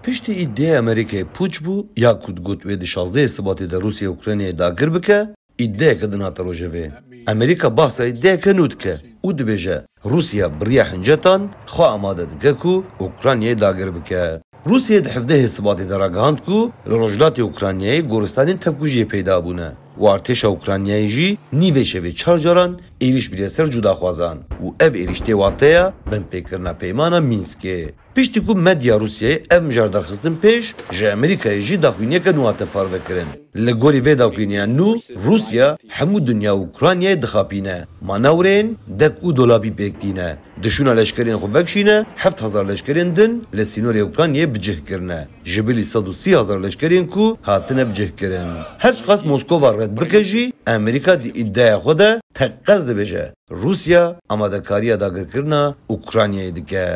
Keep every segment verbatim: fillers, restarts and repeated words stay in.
Piştî îdiaya Amerîkayê pûç bû, ya ku digot wê di şazdehê Sibatê de Rûsya Ukraynayê dagir bike, îdiayeke din hate rojevê. Amerîka behsa îdiayeke nû dike û dibêje, Rûsya bi riya hincetan xwe amade dike ku Ukraynayê dagir bike. Rûsya di hevdehê Sibatê de ragihand ku li rojhilatê Ukraynayê goristanên tevkujiyê peyda bûne û artêşa Ukraynayê jî nîvê şevê çar caran êrîş biriye ser cûdaxwazan û ev êrîş tê wateya binpêkirina peymana Mînskê. Piştî ku medya Rûsyayê ev mijar derxistin pêş, ji Amerîkayê jî daxuyaniyeke nû hate parvekirin. Li gorî vê daxuyaniya nû, Rûsya hemû dinya û Ukraynayê dixapîne. Manewrên dek û dolabî pêk tîne. Di şûna leşkerên xwe vekişîne, heft hezar leşkerên din li sînorê Ukraynayê bi cih kirine. Ji bilî sed û sî hezar leşkerên ku hatine bi cih kirin. Her çiqas Moskova red bike jî, Amerîka di îdiaya xwe de teqez dibêje, Rûsya amadekariya dagirkirina Ukraynayê dike.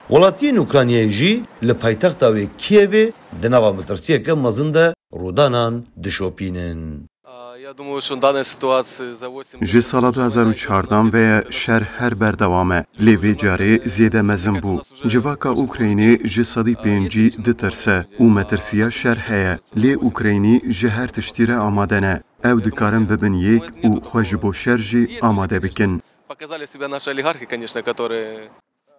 Welatiyên Ukraynayê jî li paytexta wê Kîevê di nava metirsiyeke mezin de rûdanan dişopînin. А, я думаю, что данная ситуация за восемь Ji sala du hezar û çardan ve şer her berdewam e, lê vê carê zêde mezin bû. Civaka Ukraynê ji sedî pêncî ditirse û metirsiya şer heye, lê Ukraynî ji her tiştî re amade ne. Ew dikarin bibin yek û xwe ji bo şer jî amade bikin. Показали себя наши олигархи, конечно, которые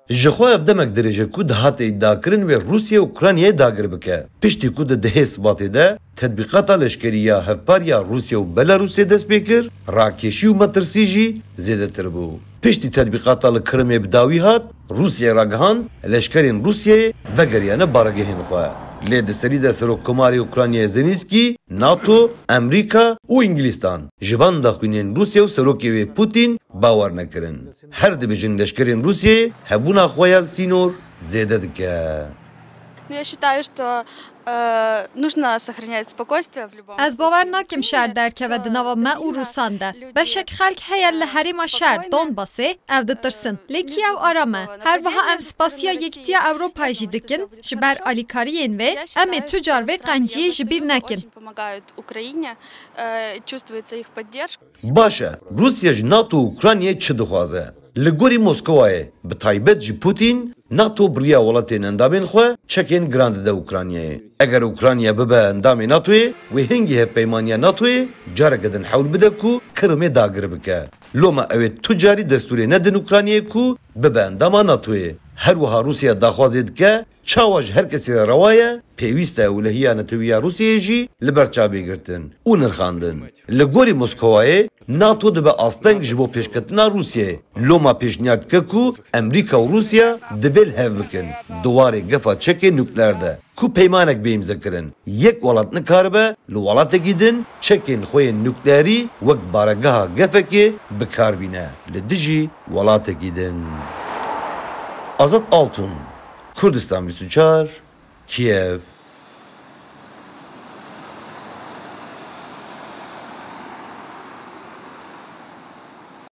Ji xwe ev demek dirêj e ku dihate îdiakirin wê Rûsya Ukraynayê dagir bike. Piştî ku di dehê Sibatê de tetbîqata leşkerî ya hevpar ya Rûsya û Belarusê dest pê kir, rakêşî û metirsî jî zêdetir bû. Piştî tetbîqata li Kirimê bi dawî hat, Rûsyayê ragihand leşkerên Rûsyayê vegeriyane baregehên xwe. Lê di serî de Serokkomarê Ukraynayê Zelensky, NATO, Amerîka û Îngilîstan ji van daxuyaniyên Rûsya û serokê wê Putin bawer nekirin. Her dibêjin leşkerên Rûsyayê hebûna xwe ya li sînor zêde dike. Ну, я считаю, что э, нужно сохранять спокойствие в любом Ez bawer nakim şer derkeve di nava me û Rûsan de. Beşek xelk heye li herêma şer Donbasê, ev ditirsin. Lê Kiev aram e. Her wiha em spasiya Yekîtiya Ewropayê jî dikin. Ji ber alîkariyên wê, em ê tu car vê qenciyê ji bîr nekin. Помогают Украине, э, чувствуется их поддержка. Baş e, Rûsya ji NATO û Ukraynayê çi dixwaze? Li gorî Moskowayê, bi taybet ji Putin, NATO bi riya welatên endamên xwe çekên giran dide Ukraynayê. Eger Ukrayna bibe endamê NATOyê, wê hingî hevpeymaniya NATOyê careke din hewl bide ku Kirimê dagir bike. Loma ew ê tu carî destûrê nedin Ukraynayê ku bibe endama NATOyê. Her wiha Rûsya daxwazê dike, çawa ji her kesî re rewa ye, pêwîst e û lehiya netewî ya Rûsyayê jî li ber çavê girtin û nirxandin. Li gorî Moskowayê, NATO dibe asteng ji bo pêşketina Rûsyayê. Loma pêşniyar dike ku Amerîka û Rûsya divê li hev bikin, di warê gefa çekên nukleer de, ku peymanek bê îmzekirin. Yek welat nikaribe li welatekî din çekên xwe yên nukleerî wek baregeha gefekê bi kar bîne li dijî welatekî din. Azad Altun, Kurdistan bîst û çar, Kiev.